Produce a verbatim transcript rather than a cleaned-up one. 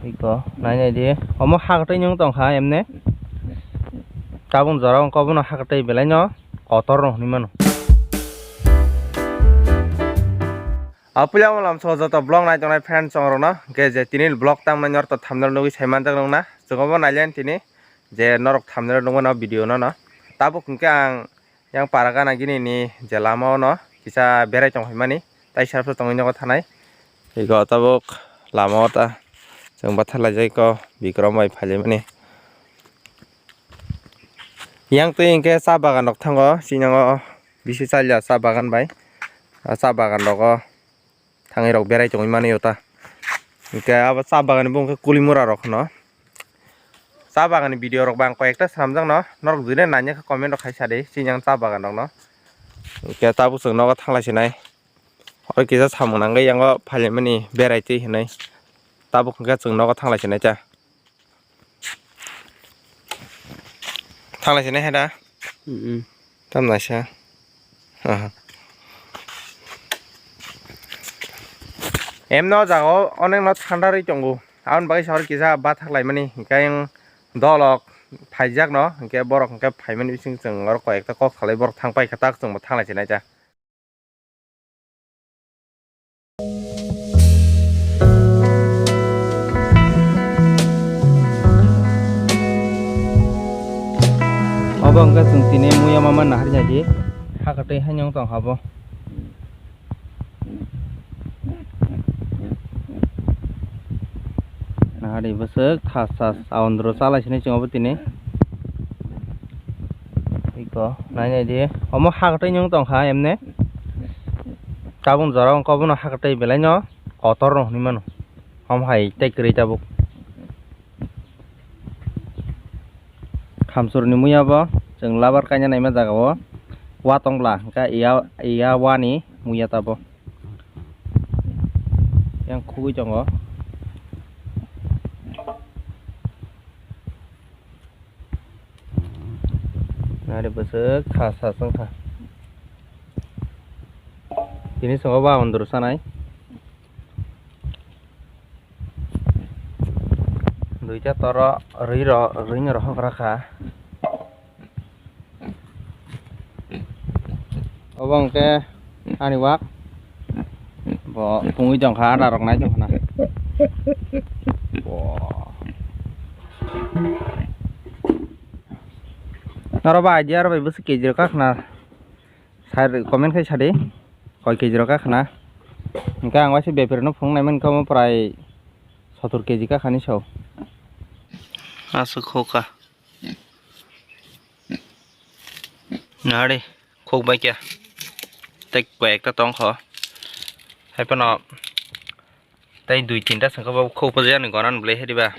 Iko, nai nai di. Omo hakwtwi wng tong kha, emne. Tabuk jora wng kha, obono hakwtwi belai no kotor no hwnwi mano. Apuila wng lamso joto vlog nai tongnai friends chong rok no. Hwnkhe je tini vlog tamo nai norok to thumbnail nugwi sai manjak nung na. Chwng obo nai len tini je norok thumbnail nugwi no video no no. Tabuk hwnkhe ang yang para gana gini ni je lama o no kisa berai tong phaimani. Tai sar tongwi nogo thanai. Iko tabuk lama o ta chwng bathar laijak iko Bikram bai phailaimani. Yang twi hwnkhe cha bagan rok thango, sinongo bisi chalia cha bagan bai. A cha bagan rogo thangwi rok berai tongwi mani ota. Hwnkhe abo cha bagan ni bumung khe Kulimura rok hwno. Cha bagan ni video rok bang koi ekta swnamjak no, norok jini nanya khe comment rok khai sa di, sinong cha bagan rok no. Hwnkhe tabuk chwng nogo thanglai sinai. Oro kisa samung nangwi yango phailaimani berai twi hinwi. Tabuk hwnkhe chwng nogo thanglai sinai cha. Thanglai sinai hai da? Mm-mm. Tam naisa. Aha. Emno jaga o onek no thanda rwi tongo. Aboni bagwi sa oro kisa bathak laimani hwnkhe ang dolok phaijak no, hwnkhe borok hwnkhe phaimani bising chwng oro koi ekta kok salai borok thang paikha tak chwngbo thanglai sinai cha. Obo hwnkhe chwng tini muya mama nahar ya di. Hakhe tei haino wng tong habo. Nahari bwswk thas thas aondro chalai sinai chwng obo tini. Iko nai nai di. Omo hakhe tei wng tong kha emne. Tabuk jora wng kha obono hakhe tei belai no kotor no hwnwi mano. Hom hai tei kwrwi tabuk. Khamsor ni muya bo chwng labar kaina naima jaga o wa tong bla hwnkhe iya iya wa ni muya tabo yang khugwi tongo. Nari bwswk kha sa chwng kha tini chwng o ba ondro sanai. Duita toro rwi ro rwi no rohok rakha. Obo hwnkhe ani wak. Bo pungwi tongkha, ada rok nai tongkha na. Bo. Noro ba idea rok bai bwswk kejiro kakhna. Sir, comment khai sadi, koi kejiro kakhna. Hwnkhe ang waisa bepari no phunuk naimani khe omo prai sotor keji kakhani sao. Aswk khokha. Nari, khok bai kya. Tei koi ekta tongkho. Haiphano tei dui tinta sengkha bo khok pajani gonan bwlai hai diba.